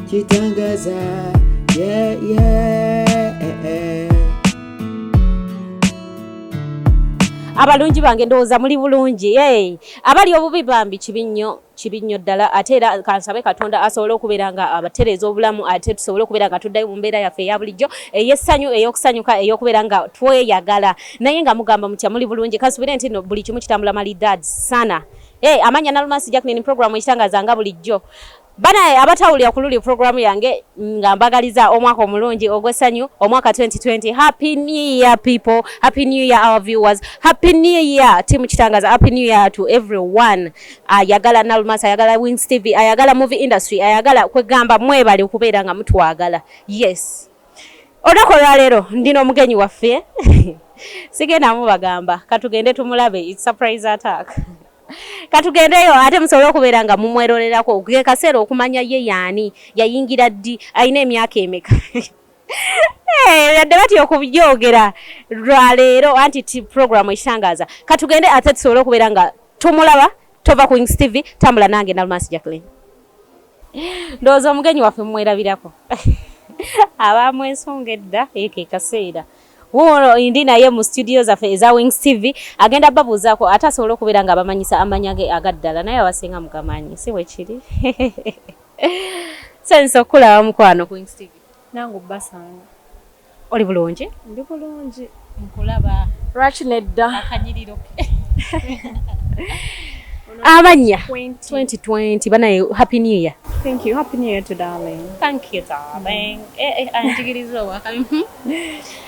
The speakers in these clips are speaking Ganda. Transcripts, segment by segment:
Kitangaza, yeah. Abalungi bange, ndowooza muli bulungi. Hey, abali obubi bambi, kibi nnyo, kibi nnyo ddala. Ate era kansabe Katonda asobole okubeera nga abatereeza obulamu, ate tusobole okubeera nga tuddayo mu mbeera yaffe eya bulijjo, ey'essanyu, ey'okusanyuka, ey'okubeera nga tweyagala. Naye nga mugamba mutya? Muli bulungi? Kansubire nti no buli kimu kitambula malidaadi sana. Hey, amanya Nalumansi Jacqueline, programu Ekitangaza nga bulijjo. Banaye abatawulira ku luli programu yange, nga mbagaliza omwaka omulungi ogw'essanyu, omwaka 2020. Happy New Year, people. Happy New Year, our viewers. Happy New Year, team Kitangaza. Happy New Year to everyone ayagala Nalumansi, ayagala Wings TV, ayagala movie industry, ayagala kwegamba. Mwebale okubeera nga mutwagala. Yes, olunaku olwaleero ndina omugenyi waffe, sigenda mubagamba, katugende tumulabe. It's surprise attack. Katugendeyo ate musobole okubeera nga mumwerolerako ge kaseera okumanya ye yaani, yayingira ddi, alina emyaka emeka. Yadde batya okubyogera lwaleero anti ti programu Ekitangaza. Katugende ate tusobole okubeera nga tumulaba. Tova ku Wings TV, tambula nange Nalumansi Jacqueline. Ndowooza omugenyi waffe mumwerabirako, abamwesunga edda, eko ekaseera wuuno ndi naye mu studio zaffe eza Wings TV. Agenda babuuzaako ate asobole okubeera nga abamanyisa amanya ge agaddala, naye abasinga mugamanyi, si bwe kiri? Sensa okulaba, mukwano, ku Wings TV. Nange obbasanga. Oli bulungi? Ndi bulungi. Nkulaba. Lwaki nedda? Akanyiriro. Amannya 2020 banaye, happy New Year. Thank you. Happy New Year to darling. Thank you, darling. Anjigiriza owakabi.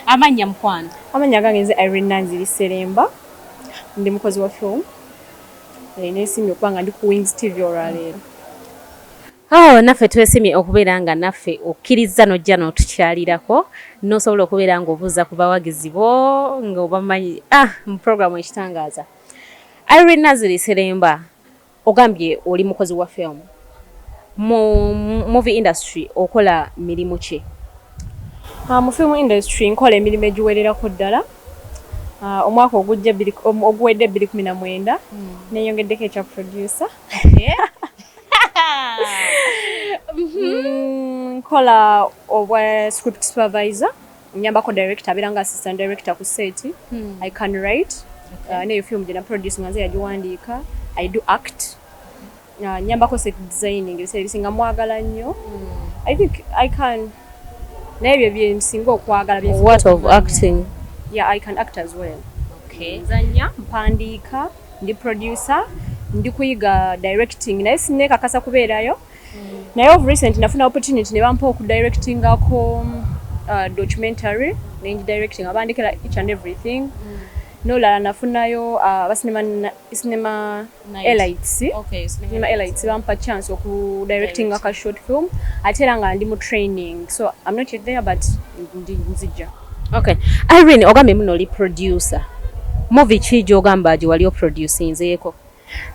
Amannya, mukwano? Amannya gange nze Irene Nanziri Seremba, ndi mukozi wa film. Neesiimye okuba nga ndi ku Wings TV olwaleero. Oh, naffe twesimye okubeera nga naffe okkiriza n'ojja n'otukyalirako n'osobola okubeera ng'obuuza ku bawagizi bo ng'obamanyi mu programu Ekitangaaza. Irene Naziri Seremba, ogambye oli mukozi wa film mu movie industry, okola mirimu ki? Mu film industry nkola emirimu egiwererako ddala. Omwaka ogujja oguwedde 2019 neyongeddeko ekya producer. Nkola obwa script supervisor, nyambako director, abeera nga assistant director ku set. I can write. Neyo film gye naproduce nga nze yagiwandiika. I do act. Nyambako set designing ebiseera ebisinga. Mwagala nnyo. I think I can, naye ebyo byensinga okwagala, bye nsinga What of okumanya. acting? Yeah, I can act as well. Okay. Nzanya, mpandiika, ndi producer, ndi kuyiga directing, naye sineekakasa kubeerayo. Naye of recent nafuna opportunity ne bampa okudirectingako documentary, nengidirecting, abandikira each and everything. Nolala nafunayo aba cinema Nice. Elites. Okay, Cinema Elites bampa chance okudirectinga ka short film, ate era nga ndi mu training, so I'm not yet there, but ndi nzija. Okay. Irene, ogambye muno oli producer. Movie ki gy'ogamba gye wali oproducinzeeko?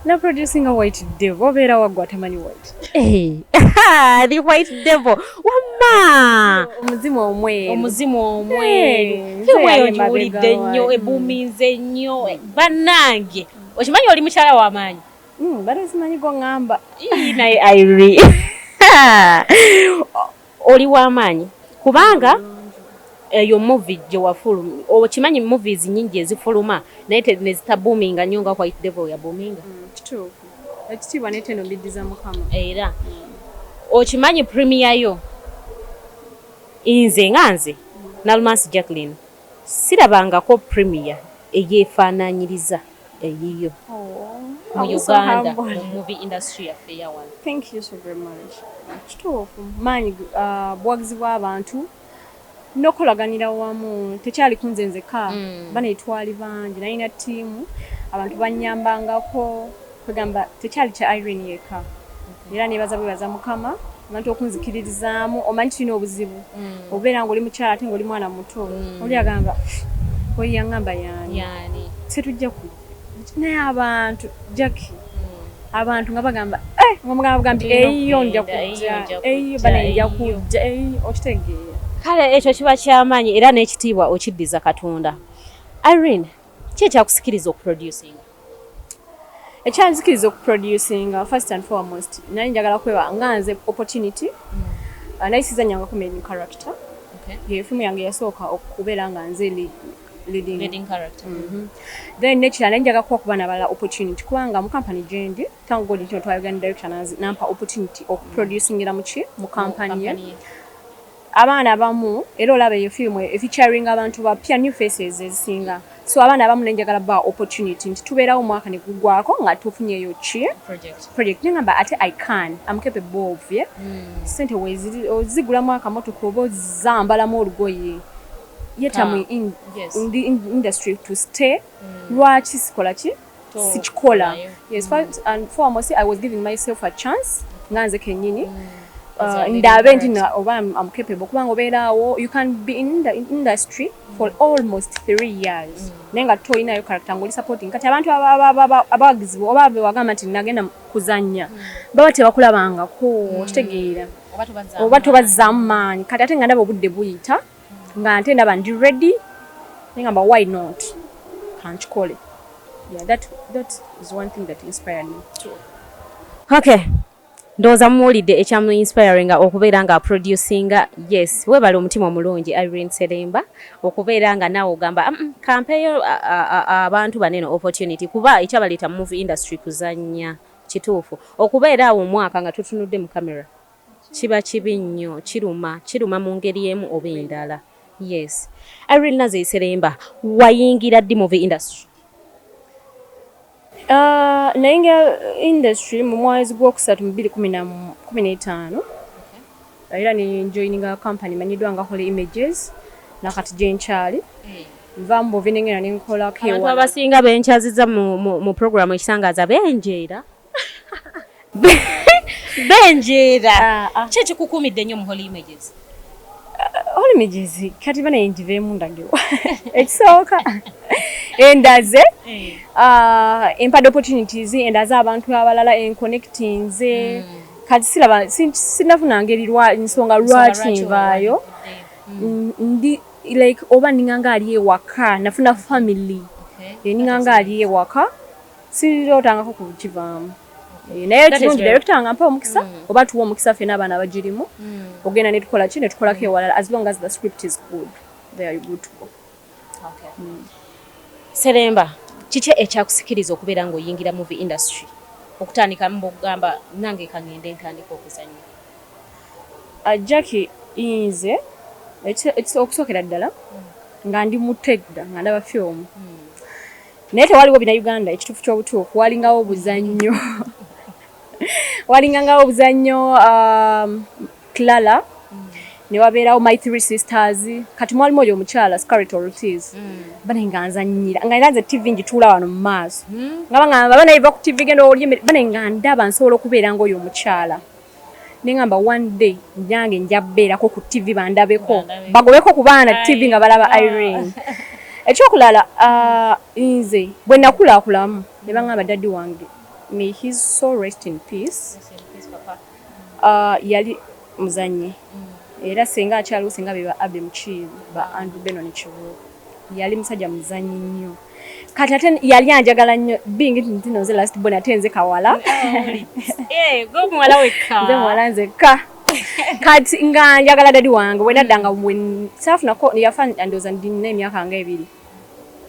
Na producinga White Devil. Obeera waggwa atamanyi White Hey. The White Devil. Wamma! Omuzimu omweru. Omuzimu omweru. Hey, Firimu eyo nze ngiwulidde yali nnyo, emabega. ebuuminze nnyo. Bannange, okimanyi oli mukyala w'amaanyi? Bale simanyi goŋŋamba. Ii, naye Irene, oli w'amaanyi kubanga eyo movie gye wafuluma, okimanyi movies nyingi ezifuluma naye ne zitabuuminga nnyo nga White Devil yabuuminga. Kituufu, ekitiibwa neteno mbiddiza Mukama. Era okimanyi premiere yo, nze nga nze Nalumansi Jacqueline sirabangako premiere eyeefaanaanyiriza eyiyo mu I'm so Uganda, humbled. mu movie industry yaffe eyawano. Thank you so very much. Kituufu, maanyi, buwagizi bw'abantu n'okukolaganira wamu. Tekyali kunze nzekka, bane twali bangi, nalina ttiimu, abantu bannyambangako. Kwegamba tekyali kya Irene yekka. Era nebaza bwebaza Mukama, abantu okunzikiririzaamu. Omanyi tulina obuzibu obeera ng'oli mukyala ate ng'oli mwana muto, oli agamba, "Oyo yaŋŋamba yaani?" Yani? Tetujja kujja, naye abantu, Jackie, abantu nga bagamba, eh, nga mugamba bugambi, Tulina "Eyo nja okugenda, eyo kujja, nja eyo kujja, bane nja eyo." kujja, eyo," okitegeera? Kale ekyo kiba kyamaanyi, era n'ekitiibwa okiddiza Katonda. Irene, ki ekyakusikiriza okuproducinga? Ekyanzikiriza okuproducinga, first and foremost, nali njagala kweba nga nze opportunity. Naye sizanyangako main character. Ye filimu yange yasooka okubeera nga nze leading. Leading character. Then nekirala, njaga kuwa ku baana abalala opportunity, kubanga mu company gyendi, thank God nti twayogera ne director nampa opportunity okuproducingira muki mu company ye. Company ye. Abaana abamu era olaba eyo firimu efeaturing abantu bapya, new faces ezisinga, so abaana abamu nenjagala ba opportunity nti tubeerawo omwaka ne gugwako nga tufunyeyo ki? Project. Project. Nengamba ate I can, am capable of, yeah? Sente weziri ozigulamu akamotoka oba ozambalamu olugoye, yet I'm in the industry to stay. Lwaki sikola ki? Sikikola. Nayo. Yes, first and foremost I was giving myself a chance nga nze kennyini. As a leading Ndabe nti character. oba I'm capable, kubanga obeeraawo, you can be in the industry for almost 3 years naye nga toyinayo character, ng'oli supporting. Kati abantu abawagizi oba bewagamba nti nagenda kuzannya baba tebakulabangako, kitegeera? Oba tobazzaamu. Oba tobazzaamu maanyi. Kati ate nga ndaba obudde buyita, nga nte ndaba ndi ready, nengamba why not, kankikole. Yeah, that is one thing that inspired me. Okay, ndowooza mumuwulidde ekyamu inspiringa okubeera nga producinga. Yes, weebale omutima omulungi, Irene Seremba, okubeera nga naawe ogamba, kampeeyo abantu banene opportunity," kuba ekyabaleeta mu movie industry kuzannya. Kituufu, okubeera awo omwaka nga tutunudde mu kamera kiba kibi nnyo, kiruma, kiruma mu ngeri emu oba endala. Yes, Irene Naze Seremba, wayingira ddi movie industry? Nayingira industry mu mwezi gwokusatu mu 2015, era ne njoininga company manyiddwa nga Holy Images, nakati gyenkyali. Nva mu buvi nengenda nenkolako Abantu ewala. abasinga benkyaziza mu program ekitangaza benjeera, benjeera. Ah, ah. Ki ekikukuumidde ennyo mu Holy Images? Holy Images kati banaye ngiveemu ndagewa. Ekisooka, endaze empadde opportunities, endaze abantu abalala, enconnectinze. Kati siraba sinafuna ngeri nsonga lwaki nvaayo. Ndi like oba ninganga ali ewaka, nafuna family, ninganga ali ewaka, sirootangako kukivaamu. Naye That is ekirungi, director nga mpa omukisa oba tuwa omukisa ffena abaana abagirimu, ogenda netukola ki, netukolako ewalala. As long as the script is good, they are good to go. Seremba, kiki ekyakusikiriza okubeera ng'oyingira movie industry, okutandika mbogamba nange kangende ntandika okuzannya? Jackie, nze okusookera ddala nga ndi muto edda nga ndaba firimu, naye tewaliwo bina Uganda. Ekituufu ky'obutuufu, walingawo obuzannyo, walingangawo obuzannyo, Clara, ne wabeerawo My Three Sisters. Kati mwalimu oyo omukyala Scarlett Ortiz. Bane nga nzannyira, nga era nze TV ngituula wano mu maaso, nga bagamba bana iva ku TV, genda olye emmere. Bane nga ndaba nsobola okubeera ng'oyo omukyala, neŋŋamba one day nyange nja beerako ku TV, bandabeko, Bandabeko. bagobeko ku baana TV nga balaba Ai. Irene. Ekyokulala, nze bwe nakulakulamu ne baŋŋamba daddy wange, may his soul rest in peace, yali muzannyi, era senga akyaliwo, senga be ba Abe Mukiibi, ba Andrew Benon Kibuuka. Yali musajja muzannyi nnyo. Kati ate yali anjagala nnyo, being nti nno nze last born, ate nze kawala. Eh, gwe muwala wekka. Nze muwala nzekka. Kati nga njagala daddy wange. Bwe naddanga saafunako, yafa ndowooza ndina emyaka nga 2.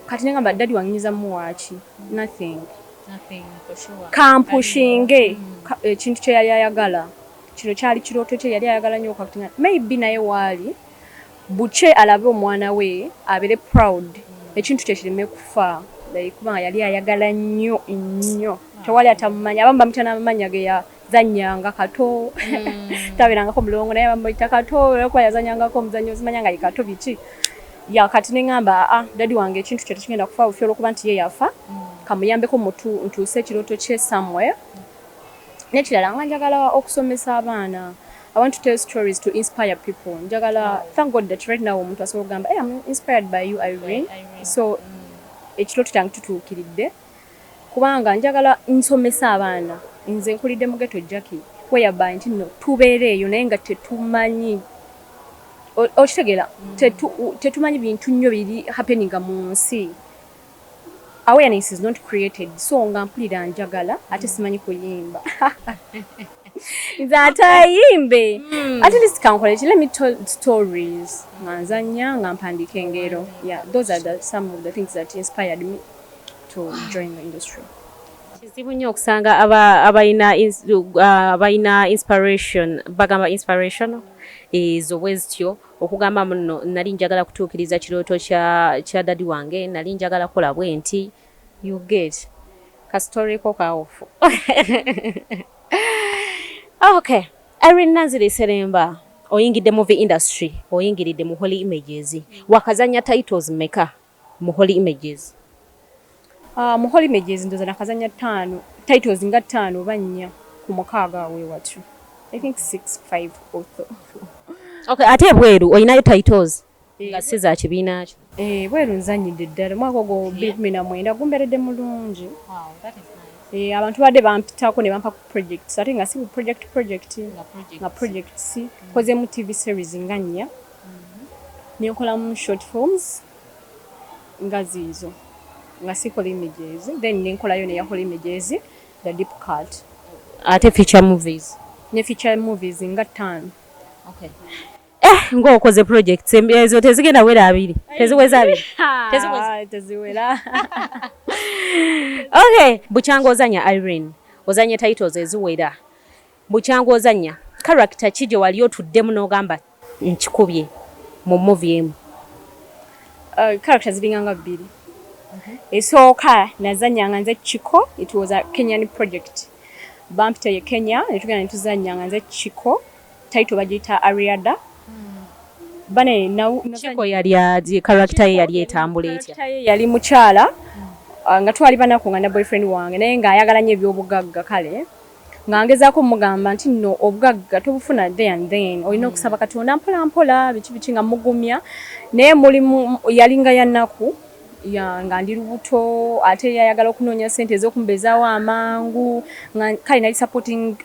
Kati nengamba daddy wange nyinza muwaaki? Nothing. Nothing, for sure. Kampushinge ekintu kye yali ayagala. Kino kyali kirooto kye, yali ayagala nnyo okuactinga. Maybe naye waali bukye alabe omwana we abeere proud, ekintu kye kireme kufa. Like, kubanga yali ayagala nnyo nnyo, tewali atamumanya. Abamu bamuyita n'amanya ge yazannyanga, Kato. Tabeerangako mulongo, naye bamuyita Kato olwokuba yazannyangako omuzannyo, zimanya nga ye Kato biki ya. Kati neŋŋamba, aa, daddy wange ekintu kye tekigenda kufa bufi olwokuba nti ye yafa, kamuyambeko mutu ntuuse ekirooto kye somewhere. N'ekirala, nga njagala okusomesa abaana. I want to tell stories to inspire people. Njagala, thank God that right now omuntu asobola okugamba, "Hey, I'm inspired by you, Irene." Irene. So ekirooto kyange kitutuukiridde kubanga njagala nsomesa abaana. Nze nkulidde mu ghetto, Jackie, whereby nti nno tubeera eyo naye nga tetumanyi, okitegeera, tetumanyi bintu nnyo biri happeninga mu nsi. Awareness is not created. So nga mpulira njagala, ate simanyi kuyimba. Nze ate ayimbe, at least kankole ki, let me tell stories nga nzannya, nga mpandiika engero. Yeah, those are some of the things that inspired me to join the industry. Kizibu nnyo okusanga abalina inspiration, bagamba inspiration ezo bwe zityo, okugamba muno nali njagala kutuukiriza kirooto kya daddy wange, nali njagala kukola bwe nti. You get kastoriko kawofu. Okay, Irene Nanziri Seremba, oyingidde movie industry, oyingiridde mu Holy Images. Wakazanya titles meka mu Holy Images? Mu Holy Images ndoza nakazanya ttaano, titles nga ttaano oba nnya ku mukaaga awo wewatyo. I think six, five or so. Okay, ate ebweru olinayo titles nga si za kibiina kyo? Eh, bweru nzanyidde ddala. Omwaka ogwo 2019 gumberedde mulungi. Eh, abantu badde bampitako ne bampa ku projects, ate nga si bu project project, nga projects. Nkozemu TV series nga nnya, nenkolamu short films nga ziizo nga sikola images, then nenkolayo neya Holy Images, The Deep Cut. Ate feature movies? Ne feature movies nga ttaano. Okay. Eh, ng'okoze projects ezo tezigenda wera abiri, teziweza abiri. Teziweza. Ah, teziwera. Okay, bukyanga ozanya, Irene, ozanya titles eziwera, bukyanga ozanya character ki gye wali otuddemu n'ogamba nkikubye mu movie emu? Characters ziringa nga bbiri. Esooka nazanyanga nze Chiko. It was a Kenyan project, bampita ye Kenya netugenda netuzanya nga nze Chiko. Title bagiyita Ariada bane. Chiko yali adi character ye yali etambula etya? Character ye yali mukyala, nga twali banaku nga na boyfriend wange, naye ng'ayagala nnyo ebyobugagga. Kale nga ngezaako mugamba nti nno obugagga tobufuna there and then, olina okusaba Katonda mpola mpola, biki biki, nga mugumya. Naye mulimu yalinga ya nnaku ya nga ndi lubuto, ate yayagala okunoonya sente ez'okumbeezaawo amangu. Nga kale nali supporting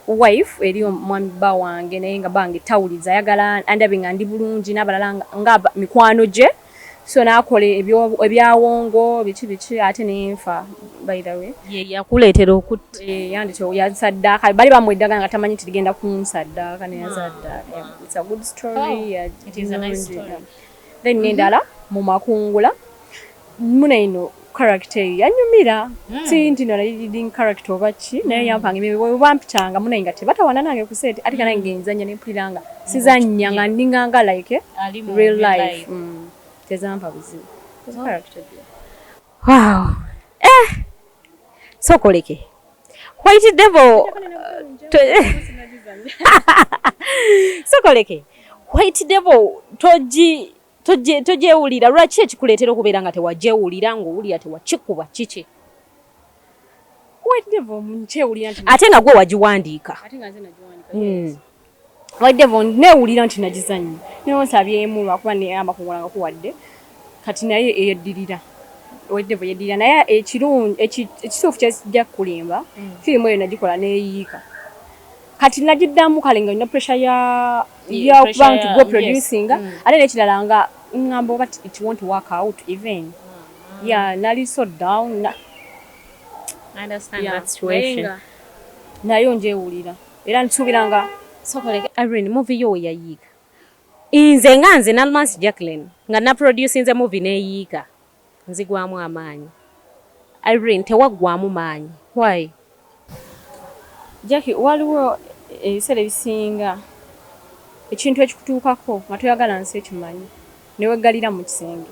wife eri omwami bba wange, naye nga bange tawuliza, ayagala andabe nga ndi bulungi n'abalala nga mikwano gye. So n'akola ebyawongo biki biki, ate nenfa, by the way. Ye yakuleetera okutta? Eh, yandite yansaddaaka. Bali bamuwa eddagala nga tamanyi nti ligenda kunsaddaaka, neyansaddaaka. Yeah, it's a good story. Oh, yeah, it is a nice nnungi, story. Yeah. Then nendala mu makungula muna ino character eyo yanyumira, si nti no leading character oba ki, naye yampanga emirimu. Bwe bampitanga munaye nga tebatawana nange ku set, ate nga nange nzanya nempulira nga sizannya, nga ndinganga like Ali mu real real life. life. Tezampa buzibu. Ezo character byo. Wow. Eh, sokoleke White Devil, sokoleke White Devil togi togyewulira. Lwaki ekikuleetera okubeera nga tewagyewulira, ng'owulira tewakikuba kiki? White Devil nkyewulira nti Ate nga gwe wagiwandiika. Ate nga nze nagiwandiika. Yes. White Devil neewulira nti nagizannya, naye nsabyemu lwakuba ne amakungula nga kuwadde kati, naye eyeddirira White Devil yeddirira. Naye ekirungi ekituufu kyekijja kukulimba, firimu eyo nagikola neeyiika. Kati nagiddamu kale nga olina pressure ya ya okuba nti gwe producinga, ate n'ekirala nga ŋŋamba oba it won't work out even. Yeah, nali so down na, I understand yeah, that situation. Naye nga nayo njewulira era nsuubira nga Sokoleke Irene, movie yo we yayiika, nze nga nze Nalmansi Jacqueline nga naproducinze movie neeyiika, nzigwamu amaanyi. Irene, tewaggwamu maanyi, why? Jackie, waliwo ebiseera ebisinga ekintu ekikutuukako nga toyagala nsi ekimanyi, neweggalira mu kisenge.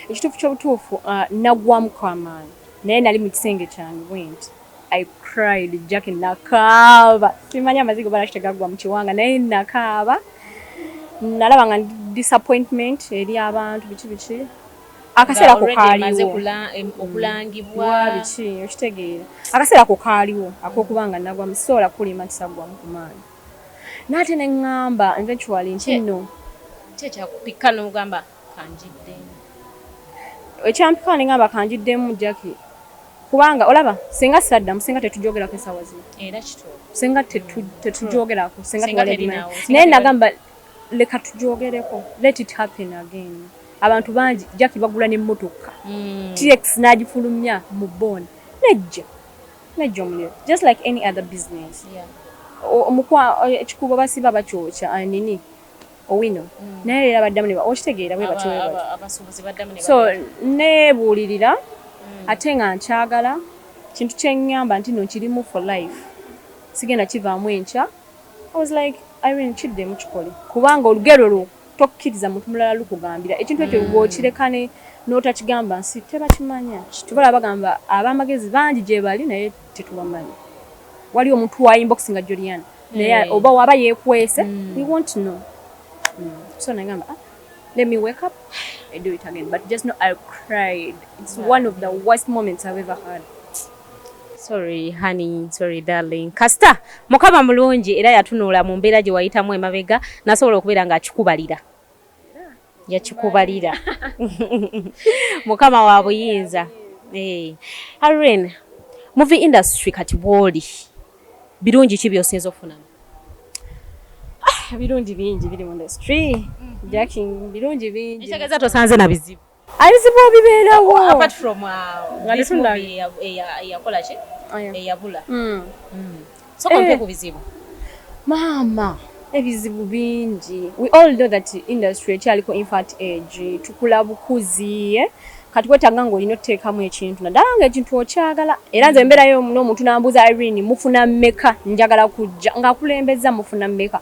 Ekituufu ky'obutuufu, naggwamuko amaanyi, naye nali mu kisenge kyange bwe nti I cried. Jackie, nakaaba, simanyi amazigo balaki tegaggwa mu kiwanga, naye nakaaba. Nalaba nga ndi disappointment eri abantu, biki biki. Akaseera ko kaaliwo okulangibwa. Wa biki, okitegeera, akaseera ko kaaliwo ak'okuba nga nagwamu. Sisobola kulima nti saggwamu ku maanyi, naate ne ŋŋamba eventually nti nno Kyekyakupika n'ogamba kanjiddemu? Ekyampika ne ŋŋamba kanjiddemu, Jackie, kubanga olaba singa saddamu, singa tetujogerako essaawa zino. Era kituufu. Singa tetujogerako, singa Singa tewali terinawo, abimanyi. Singa Naye tewali- nagamba leka tujogereko, let it happen again. Abantu bangi, Jackie, bagula n'emmotoka TX n'agifulumya mu bond, nejja nejja omuliro, just like any other business. Yeah. Ekikubo basiba bakyokya nini owino, naye era baddamu ne okitegeera bwe batyo bwe batyo. Abasuubuzi baddamu ne So neebuulirira, ate nga nkyagala kintu kyeŋŋamba nti no kirimu for life, sigenda kivaamu enkya. I was like, "Irene, kiddemu kikole," kubanga olugero lwo tokkiriza muntu mulala lukugambira ekintu ekyo. Bw'okireka ne n'otakigamba nsi tebakimanya. Tubala bagamba ab'amagezi bangi gye bali, naye tetubamanyi. Wali omuntu wa inbox nga Juliana, naye oba waba yeekwese, we won't know. So nagamba, "Ah, let me wake up and do it again." But just know I cried. It's one of the worst moments I've ever had. Sorry honey, sorry darling. Kasita Mukama mulungi, era yatunula mu mbeera gye wayitamu emabega nasobola okubeera ng'akikubalira, yakikubalira. Mukama wa buyinza. Irene, movie industry kati bw'oli, birungi ki by'osinza okufunamu? Ebirungi bingi biri mu industry, Jackie, birungi bingi. Ekitegeeza tosanze na bizibu? Ebizibu bibeerawo. Apart from Nga this movie eyakola ki, eyabula. So kompe ku bizibu. Maama, ebizibu bingi. We all know that industry ekyaliko infant age, tukula bukuzi, eh? Kati wetaaga ng'olina otuteekamu ekintu, naddala nga ekintu okyagala. Era nze mbeerayo n'omuntu nambuuza, "Irene, mufuna mmeka? Njagala kujja." Ng'akulembeza, "Mufuna mmeka?"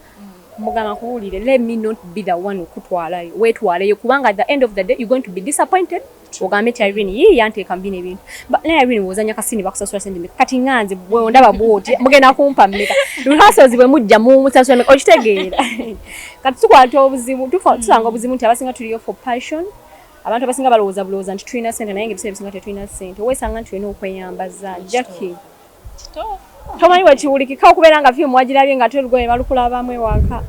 Mugamba, "Nkuwulire, let me not be the one okutwalayo, weetwaleyo, kubanga at the end of the day you're going to be disappointed, ogambe nti Irene yii yanteeka mu bino ebintu." Naye Irene, bw'ozannya ka scene bakusasula sente mmeka? Kati nga nze bwe ndaba bw'oti, mugenda kumpa mmeka? Rehearsals bwe mujja mumusasula mmeka? Okitegeera? Kati tukwata obuzibu, tusanga obuzibu nti abasinga tuliyo for passion. Abantu abasinga balowooza bulowooza nti tulina sente, naye nga ebiseera ebisinga tetulina sente. Weesanga nti olina okweyambaza, Jackie. Tomanyi wekiwulikika okubeera nga fiimu wagirabye nga ate olugoye balukulabamu ewaka.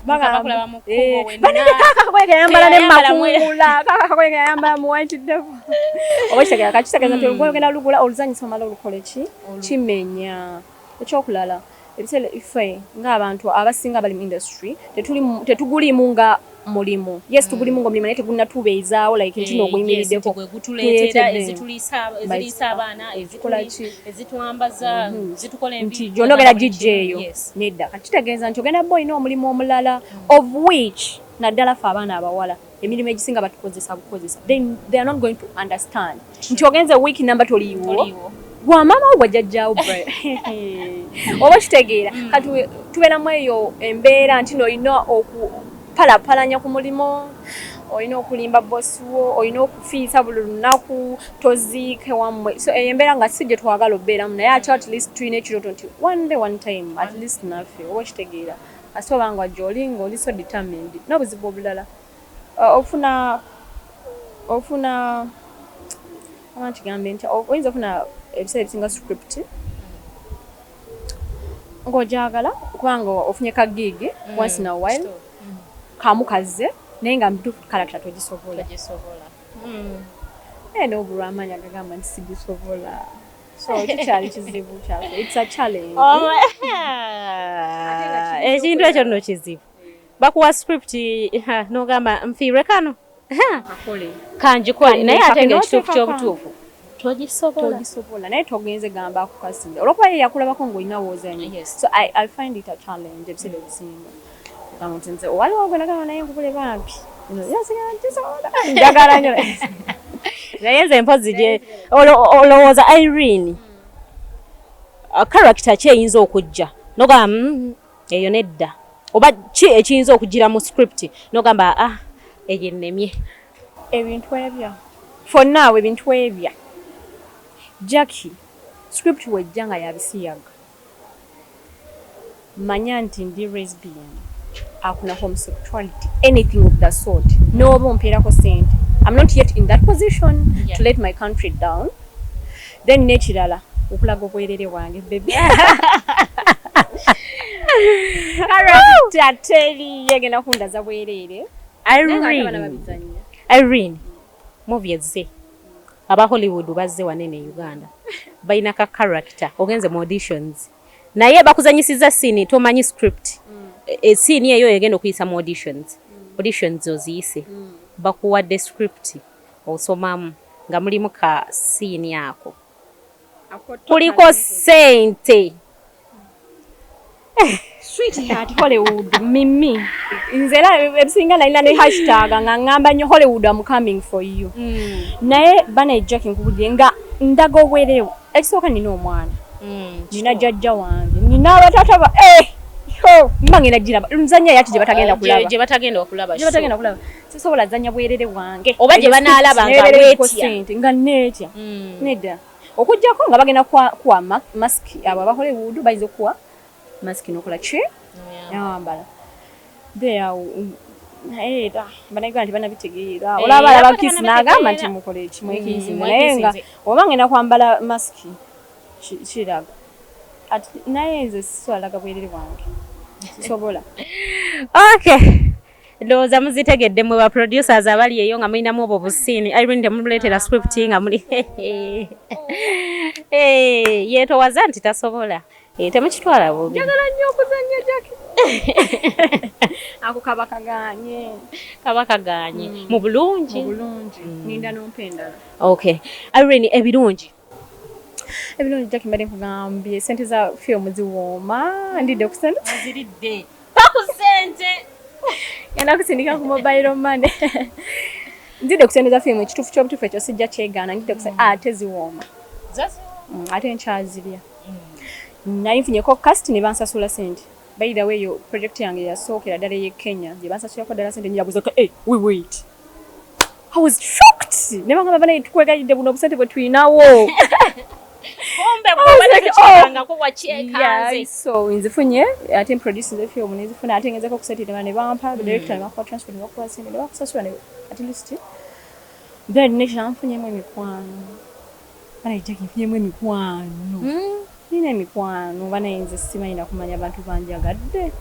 Bakulaba mu kkubo wenna. Banange, kaka kagoye keyambala ne Teyayambala makungula, kaka kagoye keyambala mu White Devil, oba kitegeera? Kati kitegeeza nti olugoye ogenda lugula, oluzanyisa, omala olukole ki, kimenya. Ekyokulala, ebiseera ffe ng'abantu abasinga bali mu industry tetugulimu nga mulimu. Yes, tugulimu nga omulimu, naye tegunnatubeezaawo like nti n'oguyimiriddeko. Gwe gutuleetera Tuleetedde. Eziriisa abaana, Ezikola ki? ezitwambaza, zitukola Nti gyonna ogenda gijja eyo nedda. Kati kitegeeza nti ogenda bba olina omulimu omulala, of which naddala ffe abaana abawala emirimu egisinga batukozesa bukozesa. They are not going to understand nti ogenze wiiki namba toliiwo. Toliiwo. Gwa maama wo, gwa jjajjaawo, oba kitegeera? Kati tubeeramu eyo embeera nti n'olina okupalapalanya ku mulimu, olina okulimba bosi wo, olina okufiisa buli lunaku, toziike wammwe. So eyo embeera nga si gye twagala obeeramu, naye ate at least tulina ekirooto nti one day, one time, at least naffe, oba okitegeera, ate oba nga gy'oli ng'oli so determined. N'obuzibu obulala, ofuna oba nkigambe nti oyinza ofuna ebiseera ebisinga script ng'ogyagala kubanga ofunye ka gig once in a while, kamu kazze, naye nga mutuufu character togisobola. Togisobola. Naye n'obulwa amaanyi agagamba nti sigisobola. So kikyali kizibu kyaffe, it's a challenge. Ekintu ekyo nno kizibu. Bakuwa script, ha, n'ogamba nfiirwe kano. Ha, Kakole. Kanjikole, naye ate nga ekituufu N'oteekako. ky'obutuufu togisobola. Togisobola, naye togenze gamba akukasinza olwokuba ye yakulabako ng'olina woozanyo. So I find it a challenge ebiseera ebisinga. Gamba nti nze waliwo gwe nagamba naye nkubule bampi, yasigala nkisobola, njagala nnyo. Naye nze mpozi gye olowooza Irene, character ki eyinza okujja nogamba, eyo nedda," oba ki ekiyinza okugira mu script nogamba, "Ah, eyo ennemye"? Ebintu ebyo for now, ebintu ebya Jackie, script wejja nga yabisiyaga, manya nti ndi lesbian, akuna homosexuality, anything of the sort, n'oba ompeerako sente, I'm not yet in that position to let my country down. Then n'ekirala, okulaga obwerere bwange, baby, character teri yegenda kundaza bwereere. Naye nga ate abaana Irene, babizannya. Irene, movie ezze, aba Hollywood bazze wanene e Uganda, balina ka character, ogenze mu auditions, naye bakuzanyisiza scene, tomanyi script. Scene eyo egenda okuyisa mu auditions. Auditions oziyise, bakuwadde script, osomamu nga mulimu ka scene ako, kuliko sente. Sweetheart, Hollywood mimi nze era ebisinga nalina ne hashtag nga ngamba nnyo, "Hollywood, am coming for you." Naye bana, Jackie, nkubudde nga ndaga obwereewo. Ekisooka, nina omwana, nina jjajja wange, nina abatata ba yo, mba ngenda giraba nzanya yati gye batagenda kulaba. Gye batagenda okulaba. Gye batagenda kulaba. Sisobola zanya bwerere bwange. Oba gye banaalaba nga Nebeera eriko weetya. ssente, nga neetya. Nedda, okuggyako nga bagenda kuwa masiki. Abo aba Hollywood bayinza okuwa masiki nokola ki, yambala there. Naye era bannayuganda tebanabitegeera. Olaba era alaba kiss n'agamba tebanabitegeera. nti mukole eki, mwekiisinze. Naye nga Mwekiisinze. oba ngenda kwambala masiki kiraga. Naye nze sisobola laga bwerere bwange, sisobola. Okay, ndowooza muzitegedde mwe ba producers abali eyo nga mulinamu obwo busiini. Irene temuleetera script nga muli yeetowaza nti tasobola. Temukitwala bubi. Njagala nnyo okuzannya, Jackie. Ako kaba kaganye. Kaba kaganye mu bulungi. Mu bulungi. Ninda nompa endala. Okay, Irene, ebirungi? Ebirungi, Jackie, mbadde nkugambye sente za fiimu ziwooma. Ndidde ku sente. Oziridde paku sente. Ngenda kusindika ku mobile money. Nzidde ku sente za fiimu, ekituufu ky'obutuufu ekyo sijja kyegaana. Ndidde ku sente ate ziwooma. Ate nkyazirya. Nali nfunyeko cast ne bansasula sente. By the way, eyo project yange yasookera ddala ey'e Kenya gye bansasulako ddala sente. Njabuza, "Hey, we wait." I was shocked. Ne bagamba, "Banaye, tukwegayidde, buno obusente bwe tulinawo." Kumbe bw'obadde tokirangako wakyekanze. Yeah, so nzifunye ate produce film nenzifuna ate ngezeko okusettinga ne bampa director ne bakuwa transport ne bakuwa sente ne bakusasula ne at least. Then nekirala, nfunyemu emikwano. Banaye Jackie, nfunyemu emikwano. Nina emikwano, banaye. Nze simanyi nakumanya abantu banjagadde.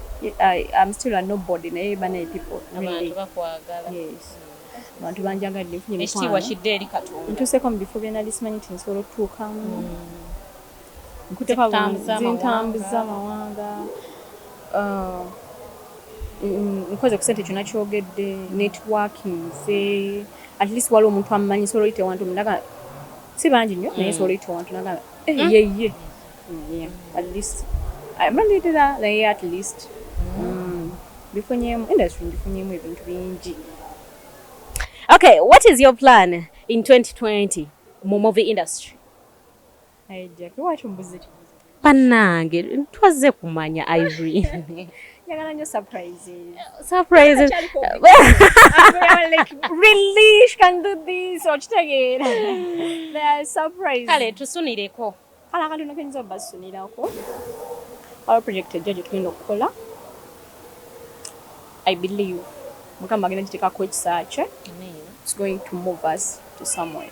I'm still a nobody, naye banaye, people really Abantu bakwagala. Yes, abantu banjagadde, nfunye Ekitiibwa emikwano. kidde eri Katonda. Ntuuseko mu bifo bye nali simanyi nti nsobola okutuukamu. Nkutteko Zikutambuza zintambuza amawanga. Nkoze ku sente, kyonna kyogedde, networkinze. At least waliwo omuntu amumanyi, sobola oyita ewantu naga, si bangi nnyo, naye sobola oyita ewantu naga, "Eh, ye ye." Yeah, at least amandiddira, naye at least bifunyemu industry, ngifunyemu ebintu bingi. Okay, what is your plan in 2020 mu movie industry? Naye Jackie, lwaki ombuuza ekibuuzo? Bannange, twazze kumanya, Irene. Njagala nnyo surprises. Surprises. I'm like, really, she can do this? Okitegeera, there are surprises. Kale tusunireko. Kale akantu kenyinza obasunirako, waliwo project ejja gye tugenda okukola. I believe Mukama agenda giteekako ekisa kye. It's going to move us to somewhere.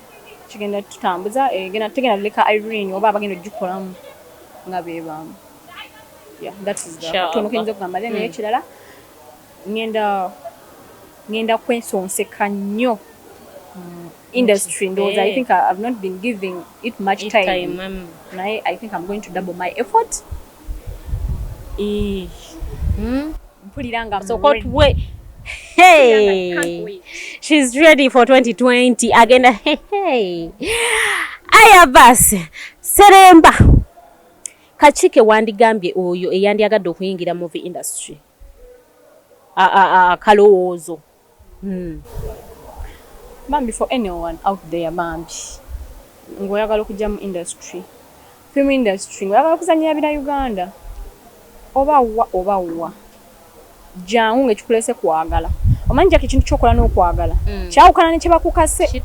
Kigenda tutambuza, genda tegenda leka Irene oba abagenda ogikolamu nga bebamu. Yeah, that is the Inshallah. katono kenyinza okugamba. Then ekirala, ngenda kwesonseka nnyo industry. Ndowooza I think I've not been giving it much time, time. Naye I think I'm going to double my effort. Mpulira nga I'm Sooka ready. otuwe. Mpulira nga I can't Hey. wait. She's ready for 2020. Agenda, hey, hey. Aya basi, seremba kakike wandigambye oyo eyandyagadde okuyingira movie industry, akalowoozo. Bambi, for anyone out there, bambi, ng'oyagala okujja mu industry, film industry, ng'oyagala okuzannyira bira Uganda oba wa oba wa, jangu ng'ekikulese kwagala. Omanyi jako ekintu kyokola n'okwagala kyawukana ne kyebakukase.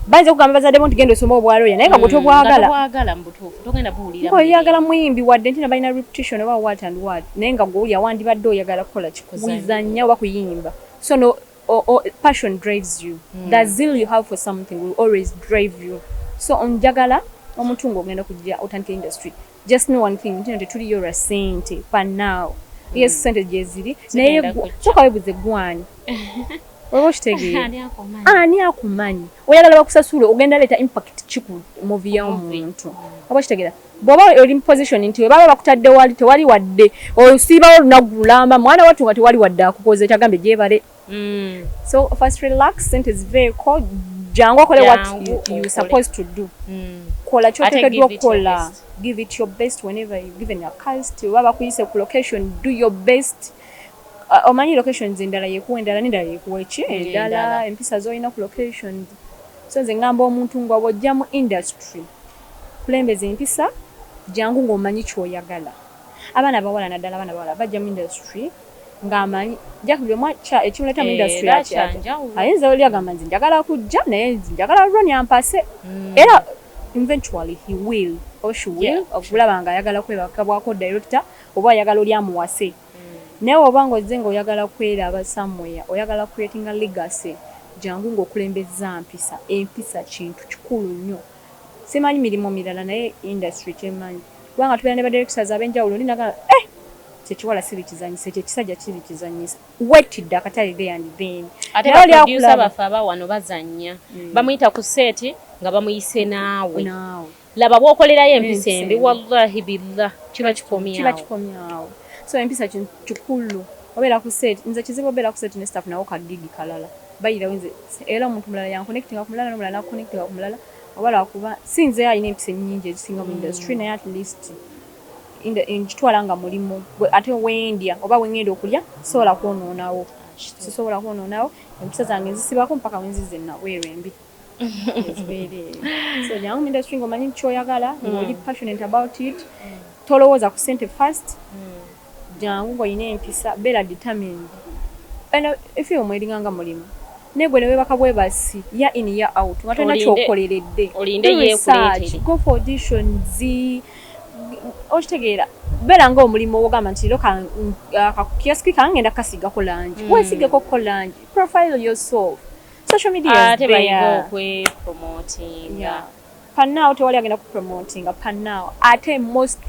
Bayinza okugamba bazadde bo nti genda osome obwaloya, naye nga gwe tobwagala. Tobwagala mu butuufu, togenda buwulira. Oyagala muyimbi, wadde nti balina reputation oba what and what, naye nga gwe wandibadde oyagala kukola kikuzannya oba kuyimba. So no, o, passion drives you. The zeal you have for something will always drive you. So njagala omuntu ng'ogenda kujja otandika industry, just know one thing nti no tetuliyo lwa ssente. For now, yes, ssente gyeziri, naye Zigenda kujja. Soka weebuze gwani oba okitegeera. Ani akumanyi? Ani akumanyi? Oyagala bakusasule, ogenda leeta impact ki ku movie y'omuntu? Oba kitegeera, bw'oba oli mu position nti webaba bakutadde wali, tewali wadde osiibawo olunaku lulamba, mwana wattu, nga tewali wadde akukoze kyagambye gyebale. So first relax, sente ziveeko. Jangu okole what you supposed to do. Kola kyoteekeddwa okukola. Give it your best whenever you given a cast, oba bakuyise ku location, do your best. Omanyi locations endala yekuwa endala, n'endala yekuwa eki endala, empisa z'olina ku locations. So nze ngamba omuntu nga bw'ojja mu industry, kulembeza empisa, jangu ng'omanyi ky'oyagala. Abaana abawala, naddala abaana abawala bajja mu industry ng'amanyi buli omu ekimuleeta mu industry. Ayinza oli agamba, "Nze njagala kujja, naye nze njagala Ronnie ampase." Era eventually he will or she will okulaba nga ayagala kwebakabwako director oba ayagala oli amuwase. Naye oba ng'ozze ng'oyagala kweraba somewhere, oyagala creating a legacy, jangu ng'okulembeza mpisa. Empisa kintu kikulu nnyo. Simanyi mirimu mirala, naye industry kyemmanyi, kubanga tubeera ne badirectors ab'enjawulo, ndi nagamba, "Eh, kyekiwala siri kizanyisa, ekyo ekisajja kiri kizanyisa." Wetidde akatale there and then. Ate baproducer baffe aba wano bazannya, bamuyita ku set nga bamuyise naawe. Laba bw'okolerayo empisa embi, wallahi billah, kiba kikomyawo. Kiba kikomyawo. So empisa kintu kikulu. Obeera ku set, nze kizibu obeera ku set ne staff nawo kagigi kalala bayirawo. Nze era omuntu mulala yanconnectinga ku mulala, n'omulala nakuconnectinga ku mulala, oba lwakuba si nze alina empisa ennyingi ezisinga mu industry, naye at least nkitwala nga mulimu. Ate wendya oba wengenda okulya, sisobola kwonoonawo, sisobola kwonoonawo. Empisa zange nzisibako mpaka wenzize nabweru embi ezibeera. So jangu mu industry ng'omanyi kyoyagala, ng'oli passionate about it. Tolowooza ku ssente first. Jangu ng'olina empisa, beera determined. Efirimu eringa nga mulimu, naye gwe newebaka bwebasi ya in ya out nga tolina kyokoleredde. Go for auditions. Okitegeera, beera nga omulimu ogamba nti, "Leero kakiyosiki kange ngenda kasigako langi." Weesigeko ko langi, profile yourself, social media is ate bayiga there. Okwepromotinga. Yeah. Panaawo tewali agenda kupromotinga panaawo. Ate most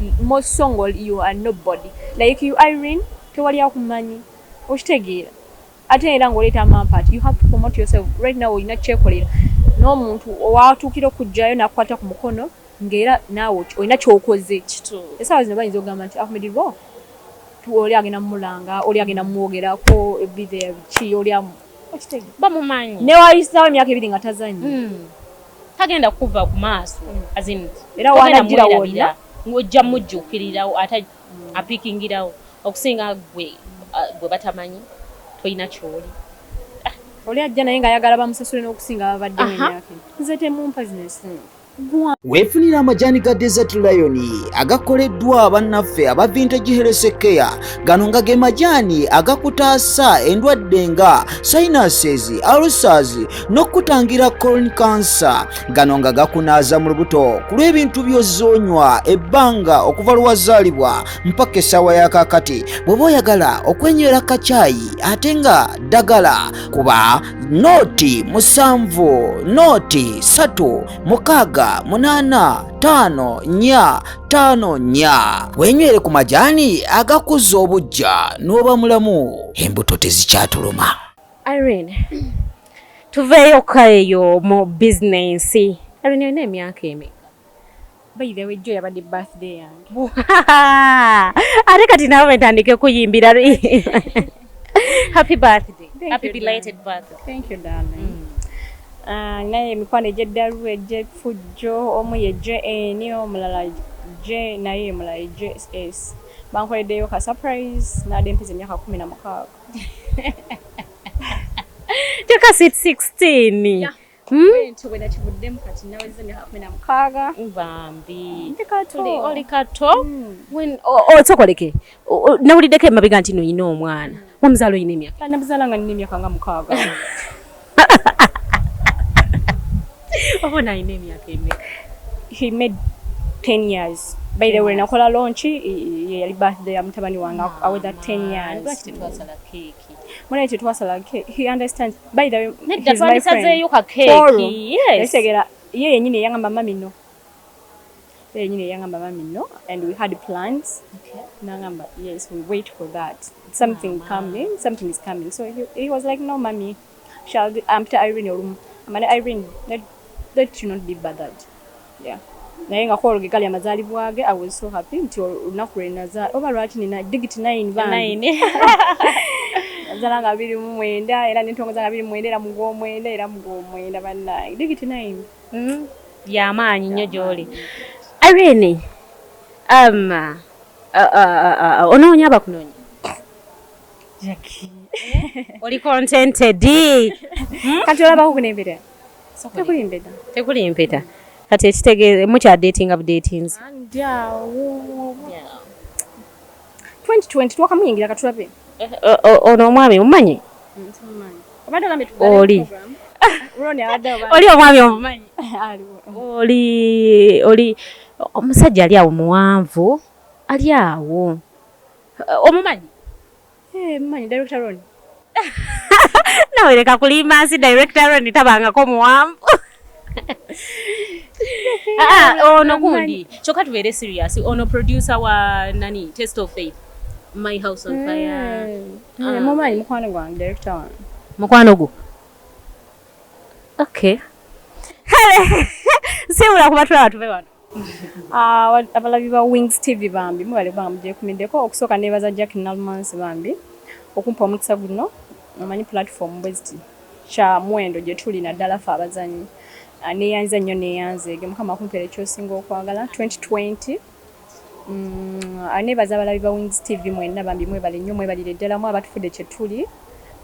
song you are nobody, like you Irene, tewali akumanyi. Okitegeera? Ate era ng'oleeta amampaati, you have to promote yourself right now. Olina kyekolera n'omuntu owatuukira okugjayo n'akukwata ku mukono, ng'era naawe olina kyokoze. Kituufu. Essaawa zino bayinza okugamba nti Ahmed Ro oli agenda mumulanga, oli agenda mumwogerako, ebithere biki, oli amu, okitegeera? Bamumanyi. Ne wayisawo emyaka 2 nga tazannya. Tagenda kuva ku maaso. As in, Era togenda wanagira mwerabira. wonna. Ng'ojja mujjuukirirawo ate apikingirawo okusinga gwe gwe batamanyi, tolina kyoli. Oli ajja naye ng'ayagala bamusasule n'okusinga babaddemu emyaka eno. Nze temumpa zino esimu. Weefunira amajaani ga Desert Lion agakoleddwa bannaffe aba Vintage Health Care. Gano nga ge majaani agakutaasa endwadde nga sinuses, ulcers n'okutangira colon cancer. Gano nga gakunaaza mu lubuto ku lw'ebintu by'ozoonywa ebbanga okuva lwazaalibwa mpaka essaawa ya kaakati. Bw'oba oyagala okwenywera kacaayi ate nga ddagala, kuba 0 7 0 3 6 8 5 4 5 4, wenywere ku majaani agakuza obujja n'oba mulamu, embuto tezikyatuluma. Irene, tuveeyo ka eyo mu bizinensi. Irene, olina emyaka emeka? By the way, jjo yabadde birthday yange. Ate kati naawe ntandike kuyimbira happy birthday. Thank Happy you, belated birthday. Thank you, darling. Ah, naye emikwano egy'eddalu, egy'effujjo, omu ye JN, omulala J, naye omulala ye JS, bankoleddeyo ka surprise. Nadde mpeza emyaka 16. Kyokka sweet 16. Bwentyo bwe nakivuddemu, kati naweza emyaka 16. Bambi. Ndi kato. Oli kato. Osokoleke, nawuliddeko emabega nti noyina omwana, wamuzaala oyina emyaka? Namuzaala nga nina emyaka nga 6. Oba nalina emyaka emeka? He made 10 years. By the way, nakola launch ye yali birthday ya mutabani wange, aweza 10 years. Lwaki tetwasala keeki? Munaye tetwasala cake. He understands, by the way. Nedda, He's my friend. twandisazeeyo ka Paul. keeki, yes. Yakitegeera ye yennyini eyangamba, "Mami, no." Ye yennyini eyangamba, "Mami, no," and we had plans. Nangamba, "Yes, we wait for that, something coming, something is coming." So he was like, "No, mami, shall ampita Irene olumu amane Irene, let you not be bothered." Yeah, naye nga kwolwo ge gali amazaalibwa ge. I was so happy nti olunaku lwe nazaala, oba lwaki nina digit 9 bambi. Nine. Banzala nga 29 era nentongoza nga 29 era mugw'omwenda era mugw'omwenda bannange. Digit 9. Yamaanyi nnyo gy'oli. Irene, onoonya abakunoonya? Jackie. Oli contented? Kati olabako kunembera? Tekuli mpeta. Tekuli mpeta. Kati ekitegeeza mukya dating updatings. Ndi awo. 2020 twakamuyingira katulabe. Ono omwami omumanyi? Obadde ogambye tuggale Oli. program. Ronnie abadde oba- Oli omwami omumanyi? Aliwo. Oli omusajja ali awo muwanvu, ali awo. Omumanyi? Eh, mmanyi Director Ronnie. Nawe leka kulimba nsi, Director Ronnie tabangako muwanvu. Ah, ono gundi kyokka tubeere serious, ono producer wa nani, Test of Faith, My House on Fire. Eh, mumanyi, mukwano gwange, director wange. Mukwano gwo, okay. Kale siibula kuba tulaba tuve wano. Ah, abalabi ba Wings TV bambi mwebale kubanga mugyekumiddeko. Okusooka neebaza Jack Nalmans bambi okumpa omukisa guno. Omanyi platform bwe ziti kya muwendo gye tuli, naddala ffe abazanyi. Ah, neeyanza nnyo, neeyanzeege. Mukama akumpeera ekyosinga okwagala 2020. Neebaza abalabi ba Wings TV mwenna bambi mwebale nnyo, mwebalire ddala mu abatufudde kye tuli.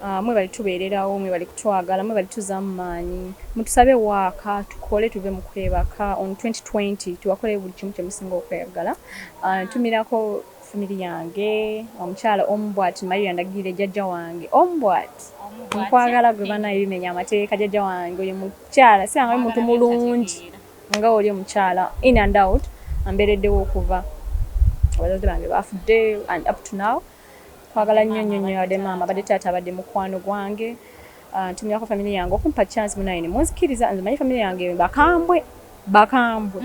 Ah, mwebale tubeererawo, mwebale kutwagala, mwebale tuzaamu maanyi. Mutusabe waaka tukole, tuve mu kwebaka. On 2020 tuwakole buli kimu kye musinga okwagala. Ah, ntumirako family yange, omukyala omu bw'ati, Maria Ndagire, jjajja wange omu bw'ati, nkwagala gwe banaye bimenya amateeka. Jjajja wange oyo mukyala siranga muntu mulungi nga oli omukyala in and out ambeereddewo okuva abazadde bange bafudde and up to now. Kwagala nnyo nnyo nnyo. Abadde maama, abadde taata, abadde mukwano gwange. Ah, ntumirako family yange okumpa chance munaye ne munzikiriza. Nze manyi family yange bakambwe bakambwe.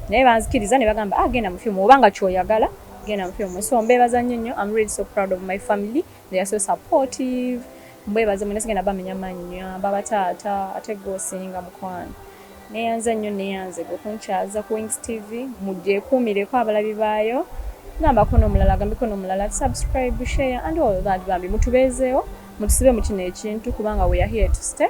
Naye banzikiriza ne bagamba, "Ah, genda mu firimu oba nga kyoyagala, genda mu firimu." So mbeebaza nnyo nnyo. I'm really so proud of my family, they are so supportive. Mbwebaza mwena, sigenda bamenya mannya baba taata ate gwe osinga mukwano. Neyanza nnyo, neyanze okunkyaza ku Wings TV. Mugyekuumireko abalabi baayo, gambako n'omulala, agambeko n'omulala, subscribe, share and all that. Bambi mutubeezeewo, mutusibe mu kino ekintu kubanga we are here to stay.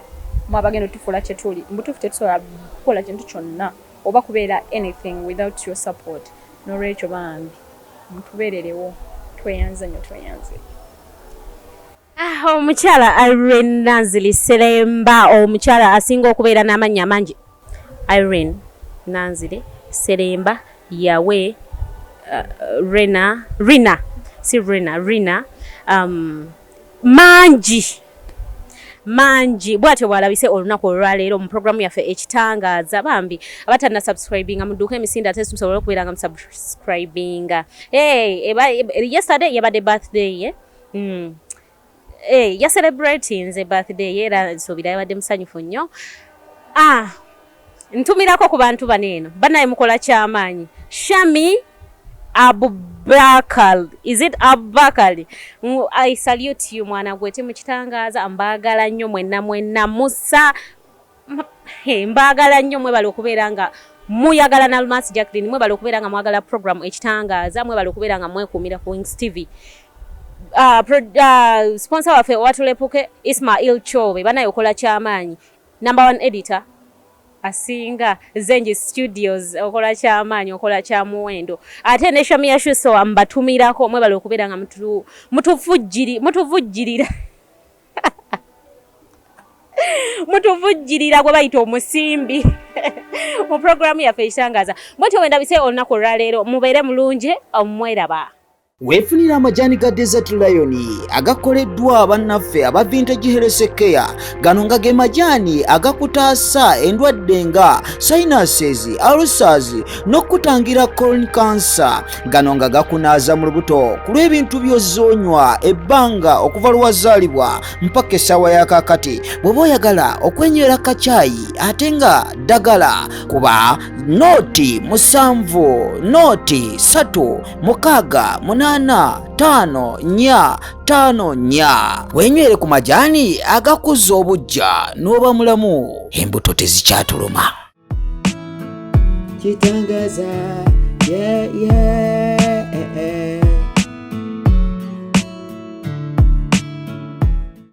Mwe abagenda otufuula kye tuli. Mubutuufu tetusobola kukola kintu kyonna oba kubeera anything without your support. N'olwekyo bambi mutubeererewo. Tweyanza nnyo, tweyanze. Ah, omukyala Irene Nanziri Seremba, omukyala asinga okubeera n'amannya amangi. Irene Nanziri Seremba yawe Rena, Rina, si Rena, Rina, mangi mangi bw'atyo bw'alabise olunaku olwaleero mu programu yaffe Ekitangaaza. Bambi abatanna subscribinga mudduuka emisinde ate musobole okubeera nga musubscribinga. Hey, yesterday yabadde birthday ye. Hey, yacelebratinze birthday ye era nsuubira yabadde musanyufu nnyo. Ah, ntumirako ku bantu bano eno banaye mukola kyamaanyi. Shami Abubakar, is it Abubakar? I salute you mwana gwe, timukitangaaza. Mbaagala nnyo mwenna mwenna. Musa, mbaagala nnyo. Mwebale okubeera nga muyagala Nalmas Jacqueline, mwebale okubeera nga mwagala program Ekitangaaza, mwebale okubeera nga mwekuumira ku Wings TV. Sponsor waffe owatulepuke Ismail Chobe, banaye okola kyamaanyi. Number one editor asinga Zenji Studios, okola kyamaanyi, okola kyamuwendo. Ate ne Shamia Shuso mbatumirako, mwebale okubeera nga mutuvujjirira mutuvujjirira gwe bayita omusimbi mu programu yaffe Ekitangaza. Bwetyo wendabise olunaku olwaleero. Mubeere mulungi, omweraba. Weefunira amajaani ga Desert Lion agakoleddwa bannaffe aba Vintage Health Care. Gano nga ge majaani agakutaasa endwadde nga sinuses, ulcers n'okutangira colon cancer. Gano nga gakunaaza mu lubuto ku lw'ebintu by'ozzoonywa ebbanga okuva lwazaalibwa mpaka essaawa ya kaakati. Bw'oba oyagala okwenywera kacaayi ate nga ddagala, kuba 0 7 0 3 6 8 5 4 5 4, wenywere ku majaani agakuza obujja n'oba mulamu, embuto tezikyatuluma. Kitangaza, yeah.